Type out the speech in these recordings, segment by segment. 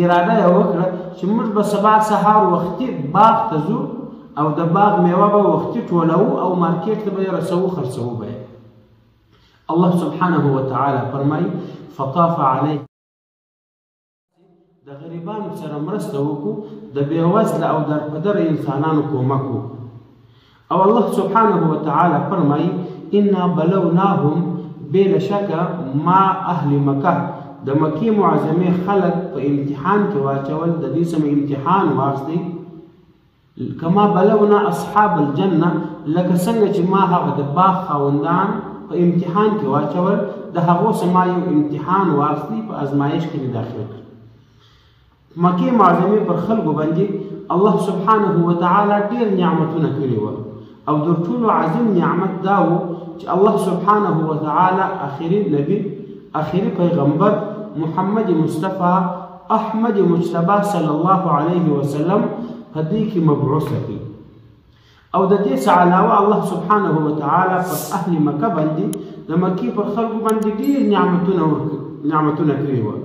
اراده یې وکړه چې موږ به سبا سهار وختي باغ ته ځو او د باغ میوه به وختي ټولوو او مارکیټ ته به یې رسوو، خرڅوو به یې. الله سبحانه وتعالی فرمایي فطاف علیه، د غریبانو سره مرسته وکړو، د بېوزله او درپدره انسانانو کومک وکړو. او الله سبحانه وتعالی فرمایي انا بلوناهم، بې له شکه ما اهل مکه، د مکې معظمې خلک په امتحان کې واچول، د دې سم امتحان واخیستی. کما بلونا اصحاب الجنه، لکه څنګه چې ما هغه د باغ خاوندان په امتحان کې واچول، د هغو څخه ما یو امتحان واخیستی، په ازمایش کې مې داخل کړ. مکې معظمې پر خلکو باندې الله سبحانه وتعالی ډېر نعمتونه کړي وه، او تر ټولو عظیم نعمت دا و چې الله سبحانه وتعالی اخري نبي، اخري پیغمبر محمد مصطفی احمد مجتبی صلی الله علیه وسلم په دې کې مبعوث کړي. او د دې څخه علاوه الله سبحانه وتعالی پر اهل مکه باندې، د مکې پر خلکو باندې ډېر نعمتونه کړي وه،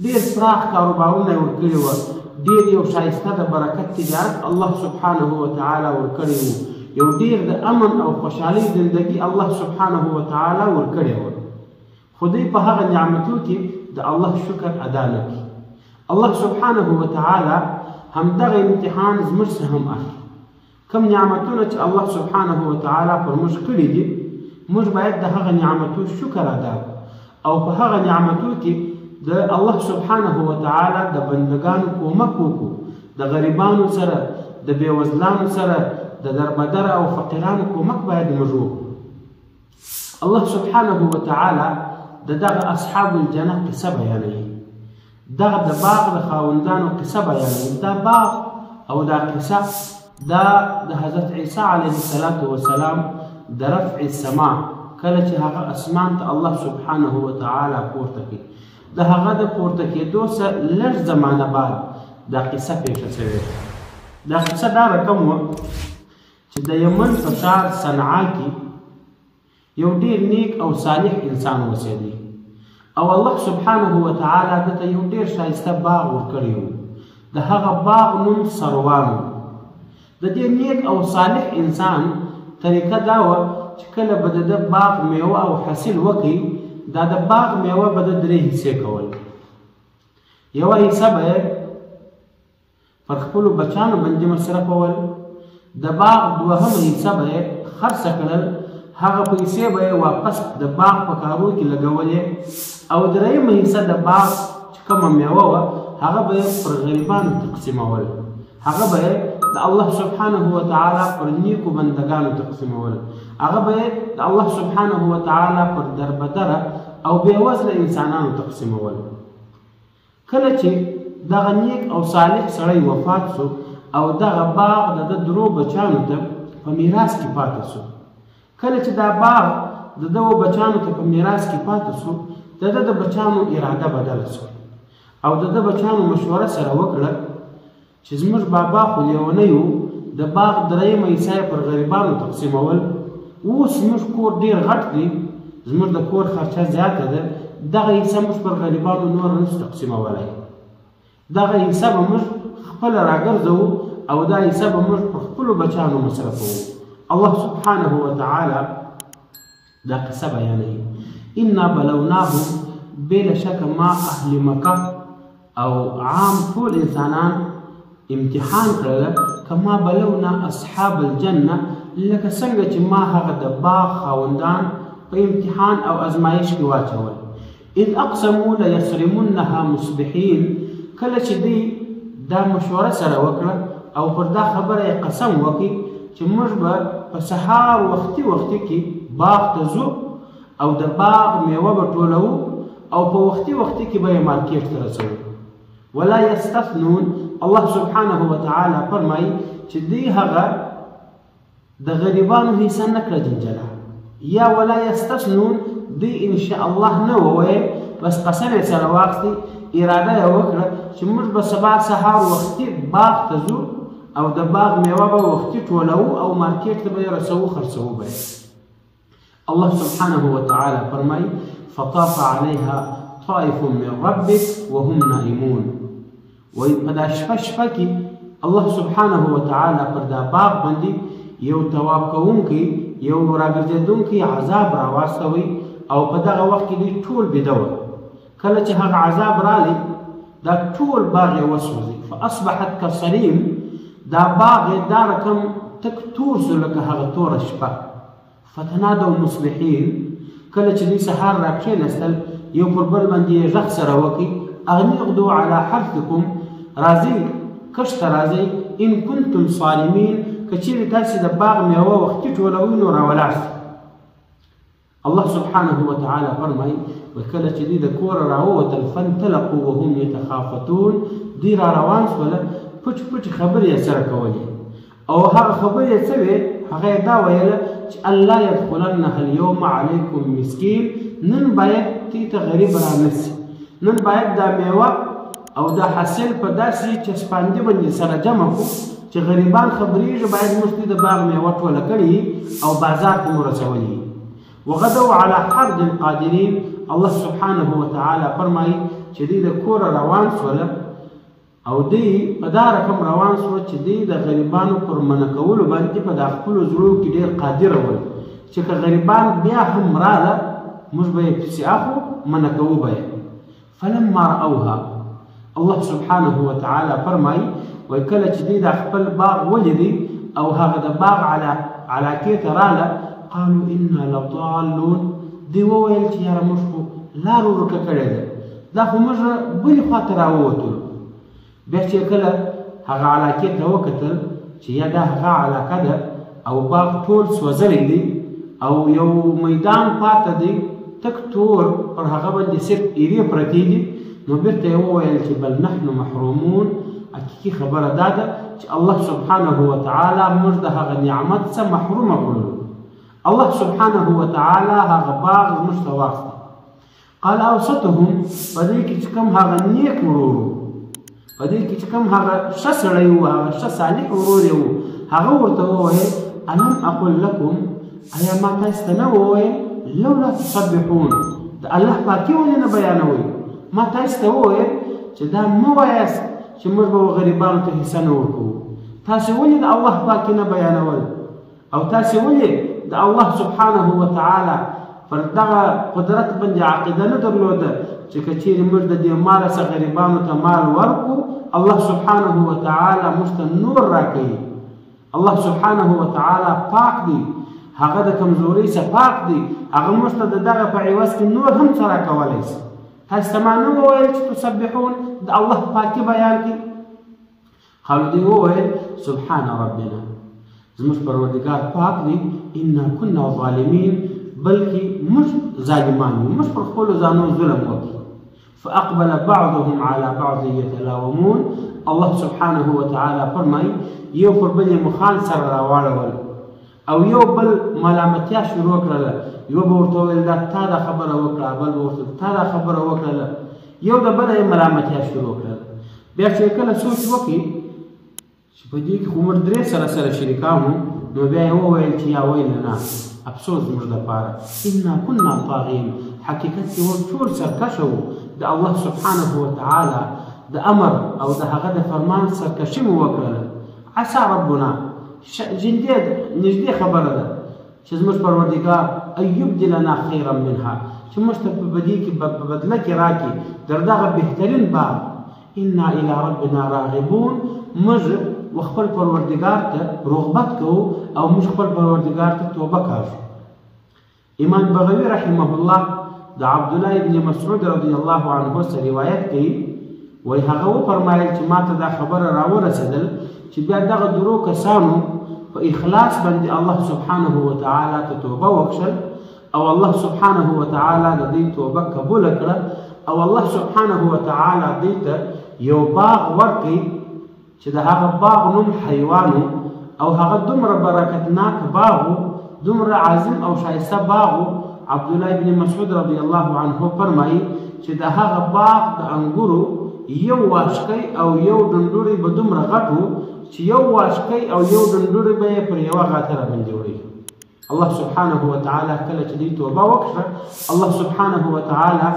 ډېر پراخ کاروبارونه یې ورکړي وه، ډېر یو ښایسته د برکت تجارت الله سبحانه وتعالی ورکړی و، یو ډېر د امن او خوشحالۍ زندګي الله سبحانه وتعالی ورکړې وه. خو دوی په هغه نعمتو کې د الله شکر ادا نه کړي. الله سبحانه وتعالی همدغه امتحان زموږ څخه هم اخلي. کوم نعمتونه چې الله سبحانه وتعالی پر موږ کړي دي، موږ باید د هغه نعمتو شکر ادا کړو او په هغه نعمتو کې د الله سبحانه وتعالی د بندګانو کومک وکړو، د غریبانو سره، د بېوزلانو سره، د دربدره او فقیرانو کومک باید موږ وکړو. الله سبحانه وتعالی د دغه اصحاب الجنه قصه بیانوي، دغه د باغ د خاوندانو قصه بیانوي. دا باغ او دا قصه دا د حضرت عیسی علیه الصلاة والسلام د رفع السما، کله چې هغه اسمان ته الله سبحانه وتعالی پورته کړي، د هغه د پورته کېدو څخه لږ زمانه بعد دا قصه پېښه شوې ده. دا قصه دا رقم وه چې د یمن په ښار صنعا کې یو ډېر نیک او صالح انسان اوسېدی او الله سبحانه وتعالی ده ته یو ډېر ښایسته باغ ورکړی و. د هغه باغ نوم سروان و. د دې نیک او صالح انسان طریقه دا وه چې کله به د ده باغ میوه او حاصل وکړي، دا د باغ میوه به د درې حصې کول. یوه حصه به یې پر خپلو بچانو باندې مصرفول، د باغ دوهمه حصه به یې خرڅه کړل، هغه پیسې به یې واپس د باغ په کارو کې لګولې، او درېیمه حصه د باغ چې کومه میوه وه هغه به یې پر غریبانو تقسیمول، هغه به یې د الله سبحانه وتعالی پر نیکو بندګانو تقسیمول، هغه به یې د الله سبحانه وتعالی پر دربدره او بېوزله انسانانو تقسیمول. کله چې دغه نیک او صالح سړی وفات سو او دغه باغ د ده درو بچانو ته په میراث کې پاتې سو، کله چې دا باغ د ده و بچانو ته په میراث کې پاتې سو، د ده د بچانو اراده بدله سوه او د ده بچانو مشوره سره وکړه چې زموږ بابا خو لیونی و، د باغ درېیمه حصه یې پر غریبانو تقسیمول، اوس زموږ کور ډېر غټ دی، زموږ د کور خرچه زیاته ده، دغه حصه موږ پر غریبانو نوره نه شو تقسیمولی، دغه حصه به موږ خپله راګرځوو او دا حصه به موږ پر خپلو بچانو مصرفوو. الله سبحانه وتعالی دا قصه بیانوي انا بلوناهم، بې له شکه ما اهل مکه او عام ټول انسانان امتحان کړل، کما بلونا اصحاب الجنه، لکه څنګه چې ما هغه د باغ خاوندان په امتحان او ازمایش کې واچول. اذ اقسموا لیصرمنها مصبحین، کله چې دوی دا مشوره سره وکړه او پر دا خبره یې قسم وکړي چې موږ به په سهار وختي وختي کې باغ ته ځو او د باغ میوه به ټولوو او په وختي وختي کې به یې مارکیټ ته رسوو. ولا یستثنون، الله سبحانه وتعالی فرمایي چې دوی هغه د غریبانو حصه نه کړه جنجله، یا ولا یستثنون، دوی انشاء الله نه وویل، بس قسم یې سره واخیستی، اراده یې وکړه چې موږ به سبا سهار وختي باغ ته ځو او د باغ میوه به وختي ټولوو او مارکیټ ته به یې رسوو، خرڅوو به یې. الله سبحانه وتعالی فرمایي فطاف عليها طائف من ربك وهم نائمون. وایي په دا شپه شپه کې الله سبحانه وتعالی پر دا باغ باندې یو طواف کوونکی، یو راګرځېدونکی عذاب راواستوي، او په دغه وخت کې دوی ټول بیده وه. کله چې هغه عذاب راغی دا ټول باغ یې وسوځي. فاصبحت کصریم، دا باغ یې دا رقم تک تور سو لکه هغه توره شپه. فتنادوا مصبحین، کله چې دوی سهار راکښېناستل یو پر بل باندې یې غږ سره وکړي، ان اغدو علی حرثکم، راځئ کښت ته راځئ، ان کنتم صارمین، که چیرې تاسې د باغ میوه وختي ټولوئ نو راولاړ سئ. الله سبحانه وتعالی فرمایي کله چې دوی د کوره راووتل فانطلقوا وهم یتخافتون، دوی را روان سوله، پټ پټ خبرې یې سره کولې، او هغه خبرې یې څه وې؟ هغه یې دا ویله چې الله یدخلنها الیوم علیکم مسکین، نن باید دې ته غریب رانه سي، نن باید دا میوه او دا حاصل په داسې چسپاندي باندې سره جمع کړو چې غریبان خبرېږي، باید موږ د باغ میوه ټوله کړي او بازار ته مو رسولي. وغدوا على حرد قادرین، الله سبحانه وتعالی فرمایي چې دوی د کوره روان سوله، او دوی په دا رقم روان سوه چې دوی د غریبانو پر منع کولو باندې په دا خپلو زړو کې ډېر قادر ول، چې که غریبان بیا هم راله موږ به یې پسې اخو منع کوو به یې. فلما رأوها، الله سبحانه وتعالی فرمایي وایي کله چې دوی دا خپل باغ ولیدی او هغه د باغ علاقې ته راله، قالوا انا لضالون، دوی وویل چې یاره موږ خو لار ورکه کړې ده، دا خو موږ بلې خوا ته راووتلو. بیا چې کله هغه علاقې ته وکتل چې یا دا هغه علاقه ده او باغ ټول سوځلی دی او یو میدان پاته دی تک تور، پر هغه باندې صرف ایرې پرتې دي، نو بیرته یې وویل چې بل نحن محرومون، حقیقي خبره دا ده چې الله سبحانه وتعالی موږ د هغه نعمت څخه محرومه کړلو، الله سبحانه وتعالی هغه باغ زموږ ته واخیست. قال اوسطهم، په دې کې چې کوم هغه نیک ورور و، په دې کې چې کوم هغه ښه سړی و، هغه ښه صالح ورور یې و، هغه ورته وویل الم اقل لکم، ایا ما تاسو ته نه وویل لولا تسبحون، د الله پاکي ولې نه بیانوئ؟ ما تاسو ته وویل چې دا مه وایاست چې موږ به غریبانو ته حصه نه ورکوو، تاسې ولې د الله پاکي نه بیانول؟ او تاسې ولې د الله سبحانه وتعالی پر دغه قدرت باندې عقیده نه درلوده چې که چیرې موږ د دې مال څخه غریبانو ته مال ورکړو الله سبحانه وتعالی موږ ته نور راکوي؟ الله سبحانه وتعالی پاک دی، هغه د کمزورۍ څخه پاک دی، هغه موږ ته د دغه په عوض کې نور هم څه راکولی سي. تاسو ته ما نه وویل چې تسبحون، د الله پاکي بیان کړئ؟ قالو دوی وویل سبحان ربنا، زموږ پروردګار پاک دی، انا كنا ظالمین، بلکې موږ ظالمان یو، موږ پر خپلو ځانو ظلم وکړي. فأقبل بعضهم على بعض يتلاومون، الله سبحانه وتعالى فرمایي یو پر بل یې مخان سره راواړول او یو بل ملامتیا شروع کړله، یو به ورته وویل دا تا دا خبره وکړه، بل به ورته تا دا خبره وکړله، یو د بله یې ملامتیا شروع کړله. بیا چې کله سوچ وکړي چې په دې کې خو موږ درې سره سره شریکان وو، نو بیا یې وویل چې یا ویلنا، افسوس زموږ دپاره، انا كنا طاغین، حقیقت کې موږ ټول سرکشه وو، د الله سبحانه وتعالی د امر او د هغه د فرمان سرکشي مو وکړله. عسى ربنا، نږدې خبره ده چې زموږ پروردګار ان یبدلنا خیرا منها، چې موږ ته په دې کې په بدله کې راکړي در دغه بهترین باغ. انا الی ربنا راغبون، موږ وخپل پروردګار ته رغبت کوو او موږ خپل پروردګار ته توبه کاږو. امام بغوي رحمه الله د عبدالله ابن مسعود رضی الله عنه څخه روایت کوي، وایي هغه وفرمایل چې ما ته دا خبره راورسېدل چې بیا دغه درو کسانو په اخلاص باندې الله سبحانه وتعالی ته توبه وکړل او الله سبحانه وتعالی د دوی توبه قبوله کړه او الله سبحانه وتعالی دوی ته یو باغ ورکړي چې د هغه باغ نوم حیوان او هغه دومره برکتناک باغ و، دومره عظیم او ښایسته باغ و. عبدالله ابن مسعود رضی الله عنه فرمایي چې د هغه باغ د انګورو یو واشکی او یو ډنډوری به دومره غټ و چې یو واشکی او یو ډنډوری به یې پر یوه غاتره باندې وړي. الله سبحانه وتعالی کله چې دوی توبه وکړه، الله سبحانه وتعالی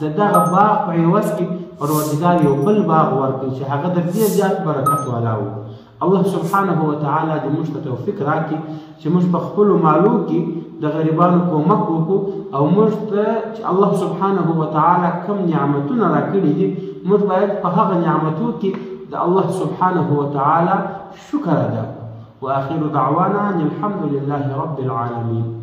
د دغه باغ په عوض کې پروردګار یو بل باغ ورکړي چې هغه د ډېر زیات برکت والا و. الله سبحانه وتعالی دې موږ ته توفیق راکړي چې موږ په خپلو مالو کې د غریبانو کومک وکړو، او موږ ته چې الله سبحانه وتعالی کوم نعمتونه راکړي دي موږ باید په هغه نعمتو کې د الله سبحانه وتعالی شکر ادا کړو. وآخر دعوانا ان الحمد لله رب العالمين.